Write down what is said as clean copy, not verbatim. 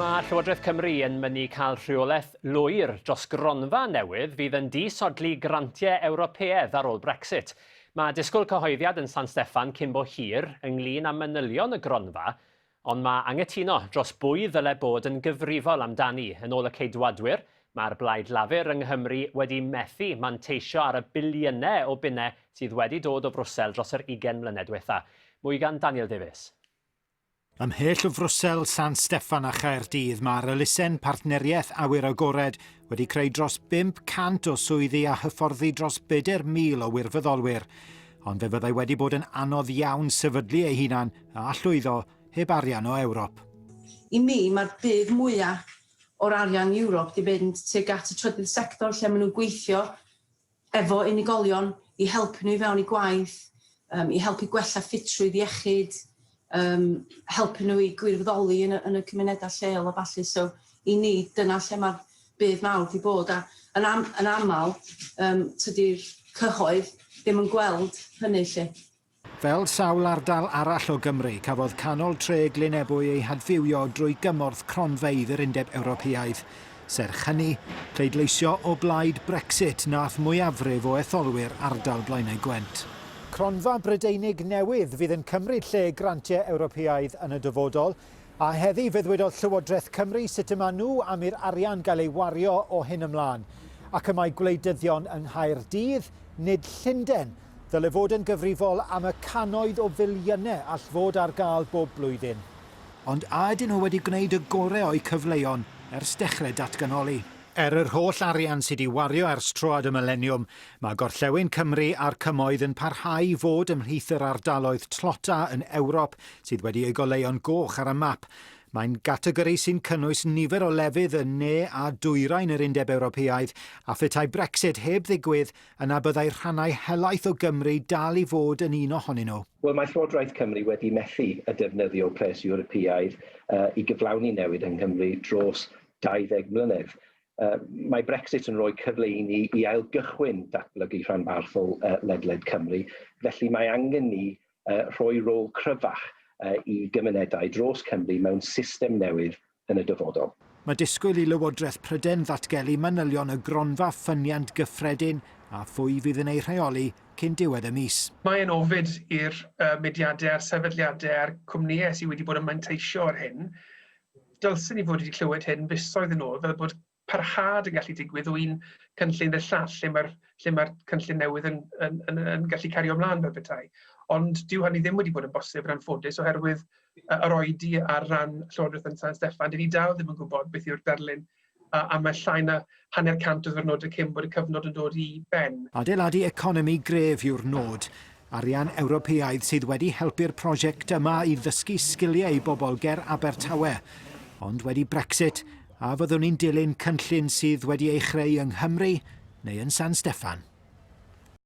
Mae Llywodraeth Cymru yn mynnu cael rheolaeth lwyr dros gronfa newydd fydd yn disodli grantiau Ewropeaidd ar ôl Brexit. Mae disgwyl cyhoeddiad yn San Steffan cyn bo hir ynglŷn â manylion y gronfa, ond mae anghytuno dros bwy ddyle bod yn gyfrifol amdani. Yn ôl y Ceidwadwyr, mae'r Blaid Lafur yng Nghymru wedi methu manteisio ar y biliynau o bunnau sydd wedi dod o Frwsel dros yr ugain mlynedd diwetha'. Mwy gan Daniel Davies. Ymhell o Frwsel, San Steffan a Chaerdydd, mae'r elusen Partneriaeth Awyr Agored wedi creu dros 500 o swyddi a hyfforddi dros 4,000 o wirfoddolwyr. Ond fe fyddai wedi bod yn anodd iawn sefydlu ei hunan a llwyddo heb arian o Ewrop. I mi, mae'r budd mwyaf o'r arian Ewrop 'di mynd tuag at y trydydd sector lle maen nhw'n gweithio efo unigolion i helpu nhw i fewn i gwaith, um, i helpu gwella ffitrwydd iechyd, um, helpu nhw i gwirfoddoli yn y, yn y cymunedau lleol a ballu. So, i ni, dyna lle mae'r budd mawr wedi bod. A yn, am, yn aml, um, tydi'r cyhoedd ddim yn gweld hynny lle. Fel sawl ardal arall o Gymru, cafodd canol tre Glyn Ebwy ei hadfywio drwy gymorth cronfeydd yr Undeb Ewropeaidd. Serch hynny, pleidleisio o blaid Brexit nath mwyafrif o etholwyr ardal Blaenau Gwent. Cronfa Brydeinig newydd fydd yn cymryd lle grantiau Ewropeaidd yn y dyfodol, a heddi fe ddwedodd Llywodraeth Cymru sut y maen nhw am i'r arian gael ei wario o hyn ymlaen. Ac y mae gwleidyddion yng Nghaerdydd, nid Llundain, Ddyle fod yn gyfrifol am y cannoedd o filiynau all fod ar gael bob blwyddyn. Ond a ydyn nhw wedi gwneud y gore o'u cyfleon ers dechrau datganoli? Er yr holl arian sydd 'di wario ers troad y mileniwm, mae gorllewin Cymru a'r Cymoedd yn parhau i fod ymhlith yr ardaloedd tlota yn Ewrop sydd wedi eu goleuo'n goch ar y map. Mae'n gategori sy'n cynnwys nifer o lefydd yn ne a dwyrain yr Undeb Ewropeaidd, a phetai Brexit heb ddigwydd, yna byddai rhannau helaeth o Gymru dal i fod yn un ohonyn nhw. Wel, mae Llywodraeth Cymru wedi methu â defnyddio pres Ewropeaidd i gyflawni newid yng Nghymru dros 20 mlynedd. Mae Brexit yn rhoi cyfle i ni i ailgychwyn datblygu rhanbarthol ledled Cymru, felly mae angen ni rhoi rôl cryfach i gymunedau dros Cymru mewn system newydd yn y dyfodol. Mae disgwyl i Lywodraeth Prydain ddatgelu manylion y gronfa ffyniant gyffredin a phwy fydd yn ei rheoli cyn diwedd y mis. Mae e'n ofid i'r mudiadau a'r sefydliadau a'r cwmnïau sydd wedi bod yn manteisio ar hyn. Dylsen ni fod wedi clywed hyn fisoedd yn ôl fel bod parhad yn gallu digwydd o un cynllun i'r llall lle mae'r lle mae'r cynllun newydd yn, yn, yn, yn gallu cario ymlaen fel petai. Ond dyw hynny ddim wedi bod yn bosib yn anffodus oherwydd yr oedi ar ran Llywodraeth yn San Steffan. Dyn ni dal ddim yn gwybod beth yw'r darlun a, a mae llai na hanner cant o ddwrnodau cyn bod y cyfnod yn dod i ben. Adeiladu economi gref yw'r nod. Arian Ewropeaidd sydd wedi helpu'r prosiect yma i ddysgu sgiliau i bobl ger Abertawe. Ond wedi Brexit, a fyddwn ni'n dilyn cynllun sydd wedi ei chreu yng Nghymru neu yn San Steffan?